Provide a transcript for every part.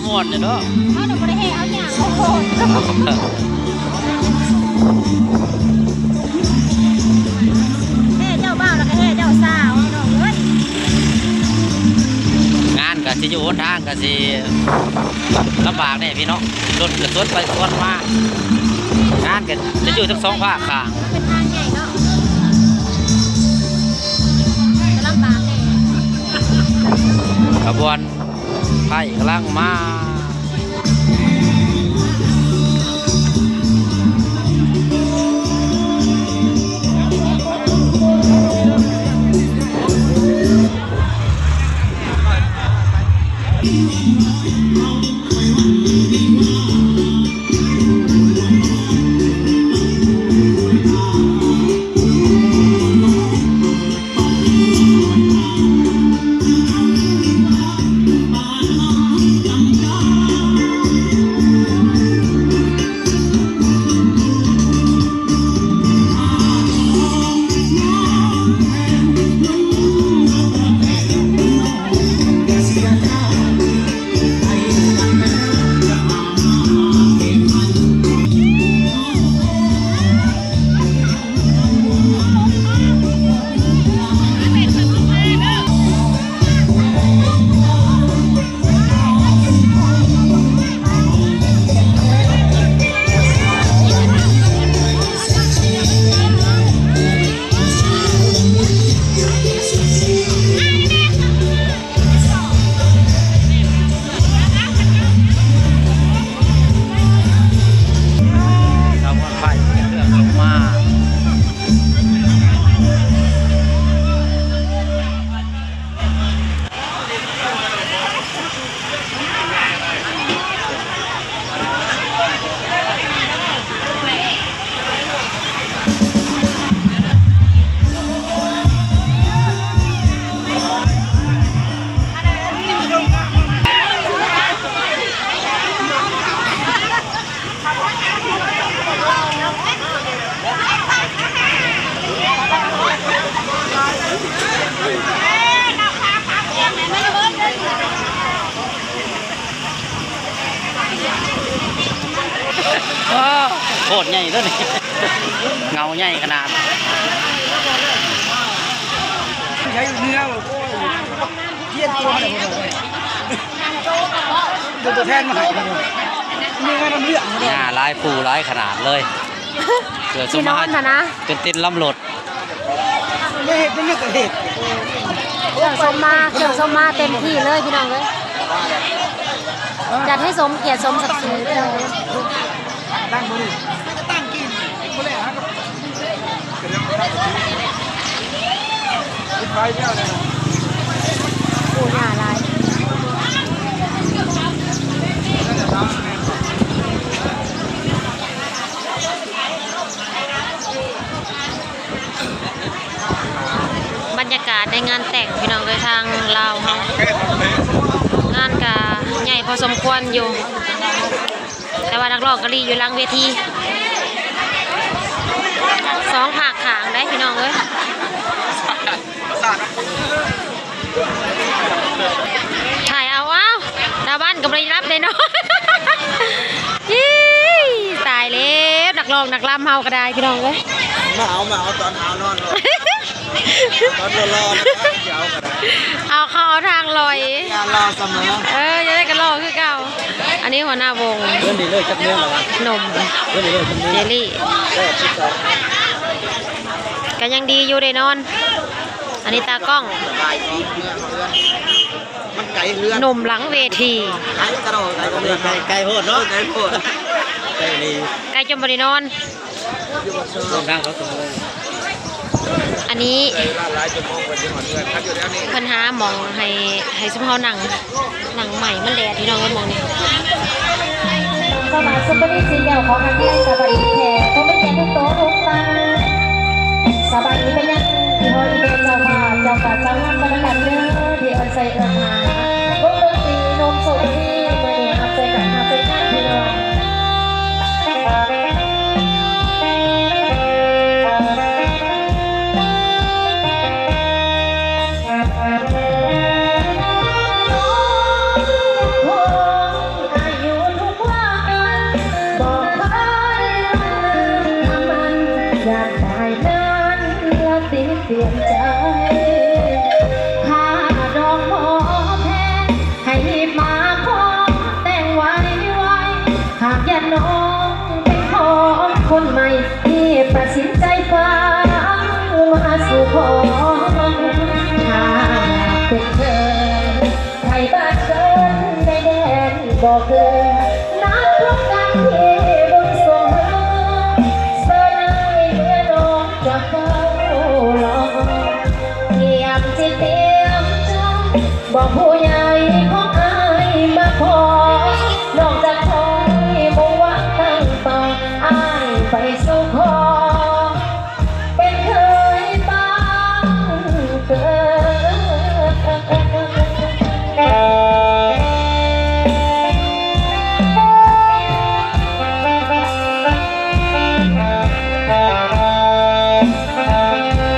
ມ່ວນຢູ່ເນາະ ເຮົານະບໍ່ໄດ້ແຫ່ເຮົາຍ່າງໂຄດ ແຫ່ເຈົ້າບ່າວແລ້ວກໍແຫ່ເຈົ້າສາວ ພີ່ນ້ອງເອີຍ. ງານກໍຊິຢູ່ຫົນທາງກໍຊິລຳບາກແດ່ພີ່ນ້ອງ ລົດກໍສວນໄປສວນມາ ງານກໍຈະຢູ່ທັງສອງພາກຂ້າງ ເປັນທາງໃຫຍ່ເນາະ ກໍລຳບາກແດ່ ຂະບວນ ໄຟກຳລັງມາ. ໂອ້ ໂຄດໃຫຍ່ເດີນີ້ ເຫງົາໃຫຍ່ຂະໜາດ ໃຊ້ເມືອ ໂອ້ຍ ຮຽນຕົວໃຫ້ ເປັນຕົວແທນມາໃຫ້ ເມືອນຳເລື່ອງ ຫຍ້າຫຼາຍປູຫຼາຍຂະໜາດເລີຍ ເກືອບຊິມາ ທີ່ນອນຫັ້ນນະ ຈົນເຕັນລຳລົດ. ເຮັດ ເຮັດ ເຮັດ ເຄື່ອງສົ້ມມາ ເຄື່ອງສົ້ມມາເຕັມທີ່ເລີຍພີ່ນ້ອງເອີຍ ຈັດໃຫ້ສົມກຽດສົມສັກສີພີ່ນ້ອງເອີຍ ຕັ້ງບໍ່ໄດ້ ຕັ້ງກິນບໍ່ແລ້ວ ໂອ້ ຫຍ້າຫຼາຍ. ບັນຍາກາດໃນງານແຕ່ງພີ່ນ້ອງເອີຍ ທາງລາວເຮົາ ງານກະໃຫຍ່ພໍສົມຄວນຢູ່ ແຕ່ວ່ານັກຮ້ອງກະລີ້ຢູ່ຫຼັງເວທີ ສອງພາກຂ້າງໄດ໋ພີ່ນ້ອງເອີຍ. ຖ່າຍເອົາ ອ້າວ ດາວບ້ານກໍບໍ່ໄດ້ຮັບໄດ້ນອນ ອີ ຕາຍແລ້ວ ນັກຮ້ອງນັກລຳເຮົາກໍໄດ້ພີ່ນ້ອງເອີຍ ມາເອົາ ມາເອົາຕອນຫາວນອນ ຕອນຫຼໍ່ໆ ນະ ຊິເອົາກໍໄດ້ ເອົາເຂົ້າເອົາທາງລອຍ ຢ່າຫຼໍ່ສະເໝີ ເອີ ຈັ່ງໃດກໍຫຼໍ່ຄືເກົ່າ ອັນນີ້ຫົວໜ້າວົງ ເລື່ອນດີເລີຍຈັກເດືອນແລ້ວວະ ໜຸ່ມ ເລື່ອນດີເລີຍຈັກເດືອນ ເຈລລີ້ ກໍຍັງດີຢູ່ໄດ້ນອນ. ອັນນີ້ຕາກ້ອງ ມັນໄກເຮືອນ ໜຸ່ມຫຼັງເວທີ ໄກກະດອກ ໄກກະເຮືອນ ໄກ ໄກໂພດເນາະ ເອີ ໄກໂພດ ໄກອີ່ຫຼີ ໄກຈົນບໍ່ໄດ້ນອນ ເດີນທາງເຂົ້າຊົ່ວໂມງ ອັນນີ້ ເວລາຫຼາຍຊົ່ວໂມງກວ່າຊິຮອດເຮືອນ ຄັນຢູ່ແຖວນີ້ ເພິ່ນຫາໝ່ອງໃຫ້ ໃຫ້ຊຸມເຮົານັ່ງ ນັ່ງໃໝ່ມັນແດດພີ່ນ້ອງເອີຍ ໝ່ອງນີ້ ສະບາຍ ຊຸມເປີນິດສີແກ້ວ ຂໍທັກທາຍສະບາຍດີແຂກຜູ້ມີກຽດທຸກໂຕທຸກທ່ານ ສະບາຍດີໄປຍັງອີ່ພໍ່ອີ່ແມ່ເຈົ້າພາບ ເຈົ້າການ ເຈົ້າງານ ກໍແລ້ວກັນເດີ ທີ່ເອີ້ນໃສ່ເອີ້ນຫາ ວົງດົນຕີໜຸ່ມສຸກທີ່ມື້ນີ້ຮັບໃສ່ກັນ ຮັບໃສ່ກັນພີ່ນ້ອງ. ໃໝ່ ທີ່ຕັດສິນໃຈຟັງມາສູ່ຂໍ ຖ້າເປັນເທີ ໄທບ້ານເກີນໃນແດນບໍ່ເກີນ ນັດພົບກັນທີ່ບຸນສົມເຮືອ ເຊີນອ້າຍເມຍນ້ອງຈະເຝົ້າລໍ ກຽມຈິດກຽມໃຈ ບອກຜູ້ໃຫຍ່ຂອງອ້າຍມາຂໍ ນ້ອງຈະຄອຍມຸ່ງຫວັງຕັ້ງຕາ ອ້າຍໄປສູ່ຂໍ ເປັນເຂີຍບ້ານເກີດ.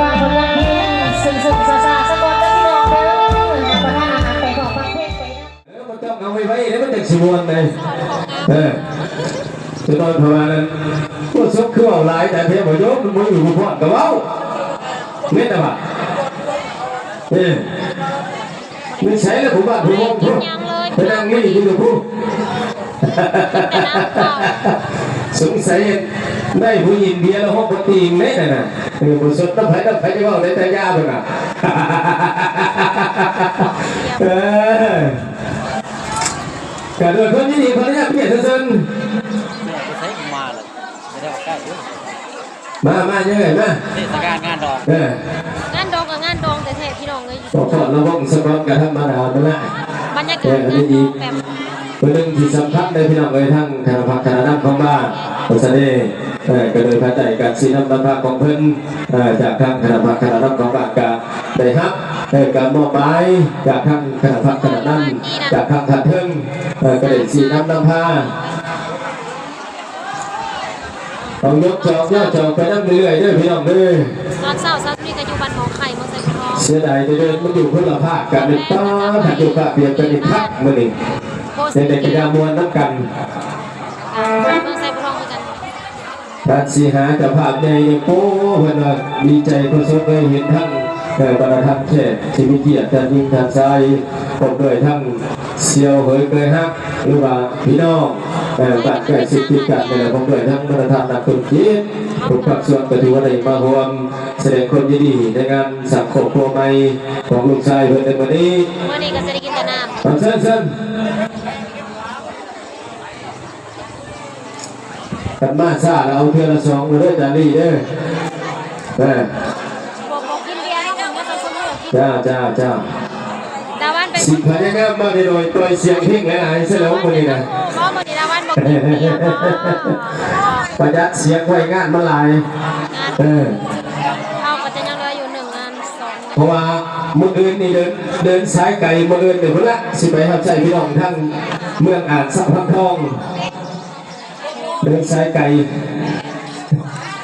ຝາກຜົນງານເພງເຊິ່ງໆຊ້າໆ ສາກ່ອນເດີພີ່ນ້ອງເດີ ໃຫ້ປະທານອາຫານໄປພ້ອມຟັງເພງໄປນຳ. ເອີ ມັນຕ້ອງເອົາໄວໆເດ້ ມັນຈັ່ງຊິມ່ວນເດ້. ເອີ ຈະຕ້ອງປະມານນັ້ນ ພວກສົບຄືເວົ້າຫຼາຍ ແຕ່ເພງບໍ່ຍົກ ມັນບໍ່ຢູ່ຜູ້ຟ້ອນກໍເວົ້າ ແມ່ນແຕ່ວ່າ ເອີ ຢູ່ໃສລະຜູ້ບ້ານຜູ້ເມືອງພຸ້ນ ໄປນັ່ງລີ້ຢູ່ພຸ້ນ ກິນແຕ່ນ້ຳເປົ່າ ສົງໄສໄດ້ຜູ້ຍິງເບຍແລ້ວຮອດບໍ່ຕີງເດ້ນັ້ນນະ. ເອີ ບໍ່ສົນນຳໃຜນຳໃຜ ຈະເວົ້າໄດ້ແຕ່ຢາພຸ້ນນະ. ເອີ ກະໂດຍຄວາມຍິນດີ ຂໍອະນຸຍາດປຽນເຊີນ ມາ ມາ ຍັງໄງ ມາ ເທດສະການງານດອງ ເອີ ງານດອງກໍງານດອງແທ້ໆ ພີ່ນ້ອງເອີຍ ຂໍລະວັງສະກ່ອນ ກະທຳມະດາຫັ້ນລະ ບັນຍາກາດງານດອງແບບ ເປັນເລື່ອງທີ່ສຳຄັນເດ້ ພີ່ນ້ອງເອີຍ ທາງຄະນະພັກຄະນະນຳຂອງບ້ານ ປະຊາເດ ເອີ ກະໂດຍພາຍໃຕ້ການຊີ້ນຳນຳພາຂອງເພິ່ນ ເອີ ຈາກທາງຄະນະພັກຄະນະນຳຂອງບ້ານ ກະໄດ້ຮັບ ເອີ ການມອບໝາຍຈາກທາງຄະນະພັກຄະນະນຳ ຈາກທາງຂັ້ນເທິງ ເອີ ກະໄດ້ຊີ້ນຳນຳພາ ຕ້ອງຍົກຈອກ ຍົກຈອກໄປນຳເລື້ອຍໆເດີພີ່ນ້ອງເດີ. ຕອນເຊົ້າ ເຊົ້ານີ້ກໍຢູ່ບ້ານໝໍໄຂ່ ເມືອງໄຊບູທອງ. ເສຍດາຍແຕ່ເດີນມັນຢູ່ຄົນລະພາກກັນນີ້ ປ້າດ ຄັນຢູ່ພາກດຽວກັນນີ້ຄັກມື້ນີ້ ເຮັດໄດ້ກິນຢາມ່ວນນຳກັນ ເມືອງໄຊບູທອງຄືກັນ. ທ່ານສີຫາເຈົ້າພາບໃຫຍ່ນີ້ ໂອ້ ເພິ່ນວ່າດີໃຈປະສົບເລີຍ ເຫັນທັງ ເອີ ບັນດາທ່ານແຂກທີ່ມີກຽດ ທ່ານຍິງທ່ານຊາຍ ພ້ອມດ້ວຍທັງສ່ຽວເຫຍເຄີຍຮັກ ຫຼືວ່າພີ່ນ້ອງ ເອີ ບ້ານໃກ້ຊິດຕິດກັນນີ້ແຫຼະ ພ້ອມດ້ວຍທັງບັນດາທ່ານນັກທຸລະກິດ ທຸກພາກສ່ວນກໍຖືວ່າໄດ້ມາຮ່ວມສະແດງຄວາມຍິນດີໃນງານສ້າງຄອບຄົວໃໝ່ຂອງລູກຊາຍເພິ່ນໃນມື້ນີ້. ມື້ນີ້ກໍຊິໄດ້ກິນແຕ່ນ້ຳ. ເຊີນ ເຊີນ. ຄັນມາຊ້າລະເອົາເທື່ອລະສອງເດີ ຈາລີເດີ. ເອີ ບໍ່ ບໍ່ກິນເບຍເນາະ ຄົນມາແຕ່ຊຸມມື້. ເຈົ້າ ເຈົ້າ ເຈົ້າ. ດາວັນໄປ ຊິພະຍາຍາມມາໜ້ອຍໆ ປ່ອຍສຽງເພງຫຼາຍໆ ຊະແລ້ວມື້ນີ້ນະ. ບໍ່ ມື້ນີ້ດາວັນບໍ່ກິນເບຍເນາະ. ປະຢັດສຽງໄວ້ ງານມັນຫຼາຍ. ງານ ເອີ ເຮົາກໍຈະຍັງເຫຼືອຢູ່ໜຶ່ງງານສອງງານ. ເພາະວ່າມື້ອື່ນນີ້ເດີນ ເດີນສາຍໄກ ມື້ອື່ນນີ້ພຸ້ນລະ ຊິໄປຮັບໃຊ້ພີ່ນ້ອງທາງເມືອງອາດສະພັງທອງ. ເດີນສາຍໄກ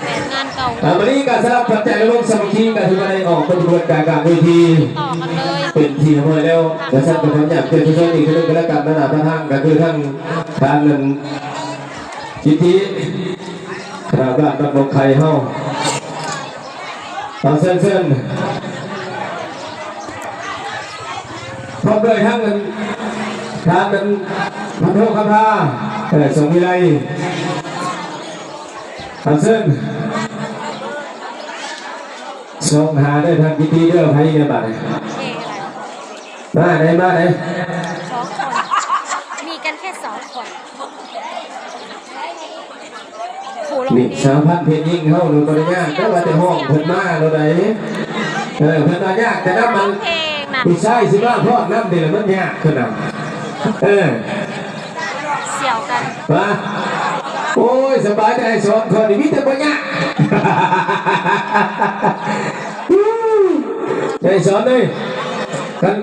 ແມ່ນງານເກົ່າ. ອ່າ ມື້ນີ້ກໍສຳລັບຂວັນໃຈລະວົງສາມັກຄີ ກໍຖືວ່າໄດ້ອອກປະຕິບັດການກາງເວທີ ຕໍ່ກັນເລີຍ ເປັນທີ່ຮຽບຮ້ອຍແລ້ວ. ແລະ ສັນກໍຂໍອະນຸຍາດເຊີນຊວນອີກເທື່ອໜຶ່ງກໍແລ້ວກັນ ນະ ນະ ປະທານກໍຄືທາງ ທາງນັ້ນ ກິດຕິ ຄະນະບ້ານບ້ານໝອກໄຂ່ເຮົາ. ເອົາ ເຊີນ ເຊີນ ພ້ອມດ້ວຍທັງອັນ ທ່ານອັນ ພັນໂທຄຳພາ ເອີ ສົງວິໄລ. ເອົາ ເຊີນ ສອງຫາເດີ ທ່ານກິດຕິເດີ ໃຜແດ່ບາດນີ້ ມາເດີ ມາເດີ ສອງຄົນ ມີກັນແຄ່ສອງຄົນ. ນີ້ສາພັນເພດຍິງເຮົານີ້ບໍ່ໄດ້ຍາກ ແຕ່ວ່າແຕ່ຮ້ອງເພິ່ນມາໂລດໃດ. ເອີ ເພິ່ນວ່າຍາກແຕ່ນຳມັນ ຜູ້ຊາຍຊິມາພ້ອມນຳນີ້ລະມັນຍາກຂຶ້ນນະ. ເອີ ສ່ຽວກັນ ວ່າ ໂອ້ຍ ສະບາຍແຕ່ອ້າຍສອນຂ້ອຍນີ້ມີແຕ່ບໍ່ຍາກ. ຍາຍສອນເອີຍ ຄັນ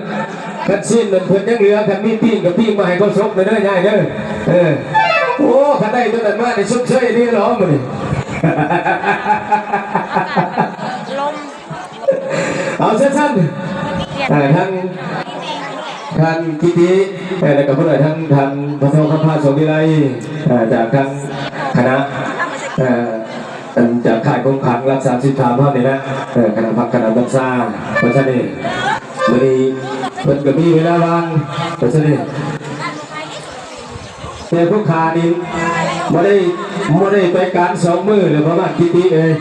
ຄັນຊີ້ນນັ້ນເພິ່ນຍັງເຫຼືອ ຄັນມີປີ້ງກໍປີ້ງມາໃຫ້ເຂົາສົກເດີຍາຍເດີ. ເອີ ໂອ້ ຄັນໄດ້ຕົວນັ້ນມານີ້ຊົດເຊີຍດີຫຼໍມື້ນີ້ ລົມ. ເອົາຊັ້ນໆ ເອີ ທາງ ທ່ານກິດຕິ ເອີ ແລ້ວກໍຜູ້ໃດ ທາງທ່ານ ພັນໂທຄຳພາ ສົງວິໄລ ເອີ ຈາກທາງຄະນະ ເອີ ອັນຈາກຄ້າຍກົງຂັງຫຼັກສາມສິບສາມເຮົານີ້ນະ ເອີ ຄະນະພັກຄະນະບັນຊາ ເພາະສະນັ້ນນີ້ ມື້ນີ້ເພິ່ນກໍມີເວລາວ່າງ ເພາະສະນັ້ນນີ້ ແຕ່ຜູ້ຂ້ານີ້ບໍ່ໄດ້ ບໍ່ໄດ້ໄປການສອງມື້ແລ້ວ ປະມານກິຕິເອີຍ.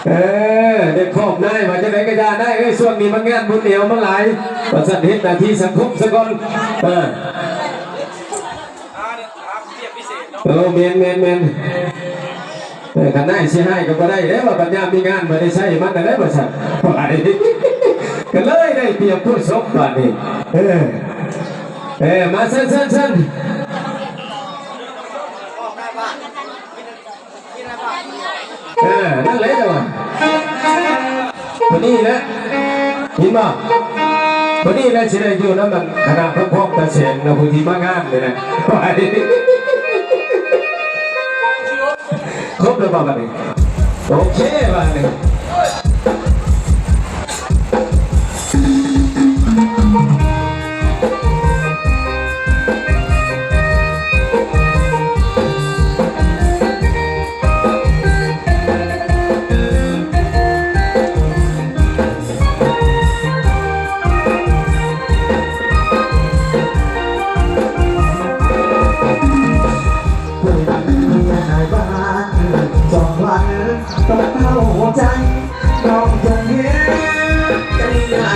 ເອີ ໄດ້ຄອບນາຍວ່າຈັ່ງໃດກໍຢ່າ ນາຍເອີຍ ຊ່ວງນີ້ມັນງານບຸນແອວມັນຫຼາຍ ວ່າຊັ້ນ ເຮັດໜ້າທີ່ສັງຄົມສາກ່ອນ. ເອີ ເອີ ແມ່ນໆໆ. ເອີ ຄັນນາຍຊິຮ້າຍກໍບໍ່ໄດ້ເດ້ ວ່າບັດຍາມມີງານບໍ່ໄດ້ໃຊ້ມັນນະເດ້ ວ່າຊັ້ນ. ກໍເລີຍໄດ້ປຽບຜູ້ສົບບາດນີ້. ເອີ ເອີ ມາ ເຊີນ ເຊີນ ເຊີນ. ເອີ ນັ້ນແຫຼະ ພໍດີແຫຼະ ເຫັນບໍ່? ພໍດີແຫຼະ ຊິໄດ້ຢູ່ນຳອັນຄະນະປົກຄອງຕາແສງນະ ຜູ້ທີ່ມາງານນີ້ນະ. ຄົບແລ້ວບໍ່ບາດນີ້? ໂອເຄບາດນີ້. ຜູ້ນັ້ນເປັນນາຍບ້ານຈອມຂວັນ ຕ້ອງເຂົ້າໃຈ ນ້ອງຢ່າເຮັດໃຈໃຫຍ່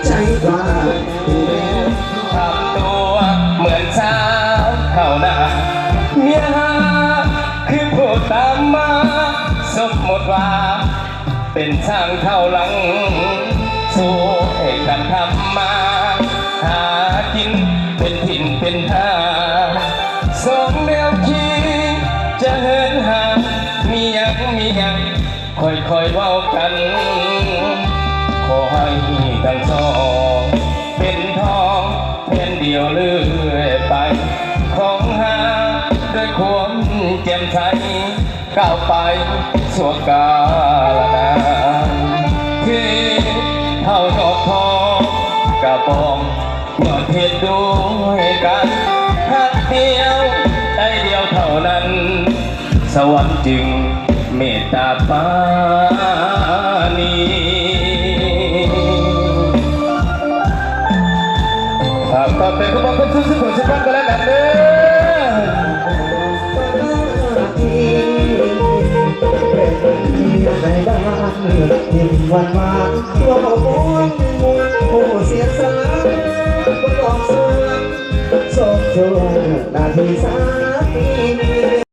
ໃຈກວ້າງ. ທຳຕົວເໝືອນຊາວເຖົ້ານາ ເມຍຫາກຄືຜູ້ຕາມມາ. ສົມມຸດວ່າ ເປັນຊ້າງເຖົ້າຫຼັງ ຊ່ວຍກັນທຳມາຫາກິນເປັນຖິ່ນເປັນທາງ. ສອງແນວຄິດຈະເຫີນຫ່າງ ມີຫຍັງ ມີຫຍັງ ຄ່ອຍໆເວົ້າກັນ. ຂໍໃຫ້ທັງສອງເປັນທອງແຜ່ນດຽວເລື້ອຍໄປ ຄອງຫາດ້ວຍຄວາມແຈ່ມໃສ. ກ້າວໄປຊົ່ວກາລະນານ ທີ່ເຮົາຍອດທອງກະບອງ ຍອດເຮັດດ້ວຍກັນ ຮັກດຽວໃຈດຽວເທົ່ານັ້ນ ສະຫວັນຈຶ່ງເມດຕາປານີ. ຝາກຕອບແທນຂອບຄຸນສູ່ສູ່ຄົນສູ່ຄົນກັນແລະກັນເດີ. ໃນບ້ານຍິ້ມຫວານຫວານ ຕົວເວົ້າມ່ວນມ່ວນ ຜູ້ເສຍສະຫຼະບໍ່ຕ້ອງສວນ ຊົມຊົມໜ້າທີ່ສາມີ.